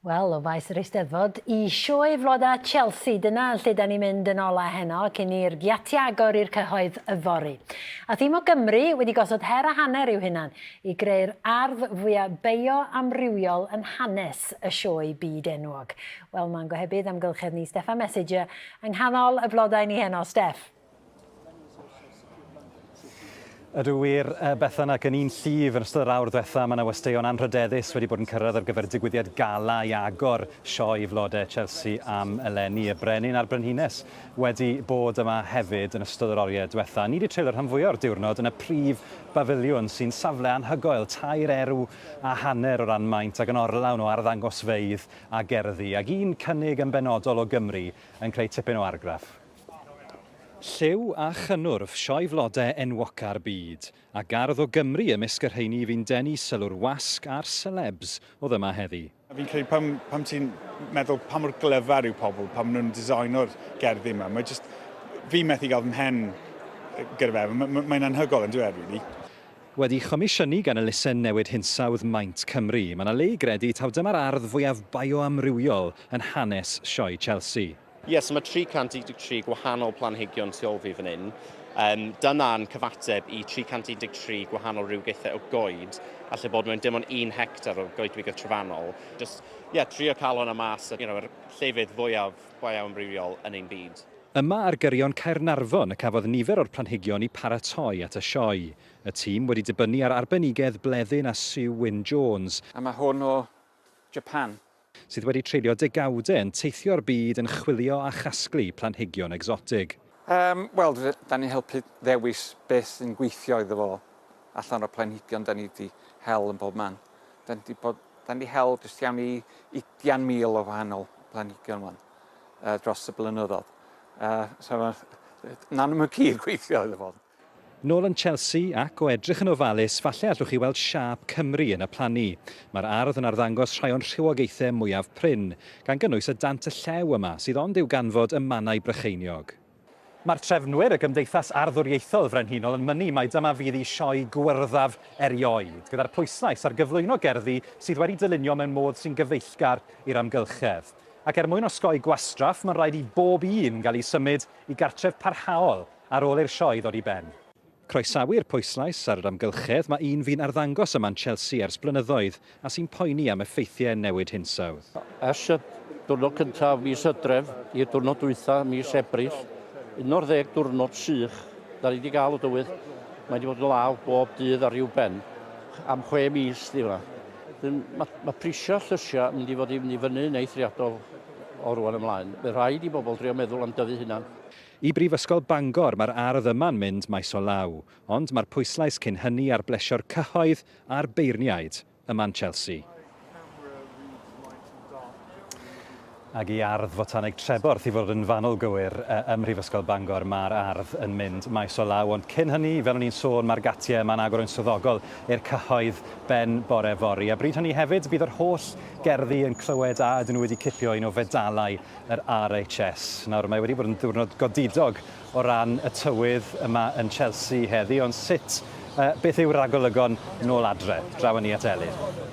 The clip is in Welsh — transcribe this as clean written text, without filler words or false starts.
Wel, o faes yr Eisteddfod i Sioe Flodau Chelsea, dyna lle da ni'n mynd yn ola heno cyn i'r giatiau agor i'r cyhoedd yfory. A thîm o Gymru wedi gosod her a hanner i'w hunan i greu'r ardd fwyaf bioamrywiol yn hanes y sioe byd enwog. Wel, mae'n gohebydd amgylchedd ni Steffan Messager yng nghanol y blodau ni heno. Steff. Ydw wir, Bethan, ac yn un llif yn ystod yr awr ddwetha, mae yna westeion anrhydeddus wedi bod yn cyrraedd ar gyfer digwyddiad gala i agor sioe flodau Chelsea am eleni. Y Brenin a'r Brenhines wedi bod yma hefyd yn ystod yr oriau dwetha. Ni wedi treulio rhan fwyaf o'r diwrnod yn y prif bafiliwn, sy'n safle anhygoel, 3 erw a hanner o ran maint ac yn orlawn o arddangosfeydd a gerddi, ac un cynnig yn benodol o Gymru yn creu tipyn o argraff. Lliw a chynnwrf sioe flode enwoca'r byd, a gardd o Gymru ymysg y rheini fu'n denu sylw'r wasg a'r selebs oedd yma heddi. Fi'n credu pan, pan ti'n meddwl pa mor glyfar yw pobl pan maen nhw'n designo'r gerddi yma, mae jyst, fi methu gael fy mhen gyda fe, mae'n anhygoel yn dweud, really. Wedi chomisiynu gan elusen newid hinsawdd Maint Cymru, mae 'na le i gredu taw dyma'r ardd fwyaf bioamrywiol yn hanes Sioe Chelsea. Ie, so mae 313 gwahanol planhigion tu ôl fi fan hyn. Um, dyna'n cyfateb i 313 gwahanol rhywogaethau o goed, alle bod mewn dim ond 1 hectar o goedwigoedd trofannol. Just, ie, yeah, trio cael hwnna mas, yr llefydd fwyaf bioamrywiol yn ein byd. Yma ar gyrion Caernarfon y cafodd nifer o'r planhigion i paratoi at y sioe. Y tîm wedi dibynnu ar arbenigedd Bleddyn a Sue Wyn Jones, A mae hwn o Japan. Sydd wedi treulio degawdau yn teithio'r byd yn chwilio a chasglu planhigion egsotig. Wel, da ni'n helpu ddewis beth sy'n gweithio iddo fo allan o'r planhigion da ni wedi hel yn bob man. Da ni hel jyst iawn i 20,000 o wahanol planhigion wan dros y blynyddoedd. So, na nhw'n gyd gweithio iddo fo. Nôl yn Chelsea ac o edrych yn ofalus, falle allwch chi weld siâp Cymru yn y plannu. Mae'r ardd yn arddangos rhai o'n rhywogaethau mwyaf prin, gan gynnwys y dant y llew yma, sydd ond i'w ganfod ym Mannau Brycheiniog. Mae'r trefnwyr, y Gymdeithas Arddwriaethol Frenhinol, yn mynnu mai dyma fydd eu sioe gwyrddaf erioed, gyda'r pwyslais ar gyflwyno gerddi sydd wedi dylunio mewn modd sy'n gyfeillgar i'r amgylchedd. Ac er mwyn osgoi gwastraff, mae'n rhaid i bob un gael ei symud i gartref parhaol ar ôl i'r sioe ddod i ben. Croesawu'r pwyslais ar yr amgylchedd mae un fu'n arddangos yma'n Chelsea ers blynyddoedd a sy'n poeni am effeithiau newid hinsawdd. Ers y diwrnod cyntaf mis Hydref i'r diwrnod dwytha mis Ebrill, 11 diwrnod sych da ni wedi gael o dywydd. Mae wedi bod yn law bob dydd ar ryw ben am 6 mis di hwnna. Mae prisio llysiau yn mynd i fod i fynd i fyny yn eithriadol o rwan ymlaen. Mae rhaid i bobl drio meddwl am dyfu hunan. I Brifysgol Bangor mae'r ardd yma'n mynd maes o law, ond mae'r pwyslais cyn hynny ar blesio'r cyhoedd a'r beirniaid yma'n Chelsea. Ac i Ardd Fotaneg Treborth i fod yn fanwl gywir ym Mhrifysgol Bangor mae'r ardd yn mynd maes o law, ond cyn hynny, fel o'n i'n sôn, mae'r gatiau yma'n agor yn swyddogol i'r cyhoedd ben bore fory. A bryd hynny hefyd, bydd yr holl gerddi yn clywed a ydyn nhw wedi cipio un o fedalau yr RHS. Nawr, mae wedi bod yn ddiwrnod godidog o ran y tywydd yma yn Chelsea heddi, ond sut, beth yw'r ragolygon nôl adre? Draw â ni at Elin.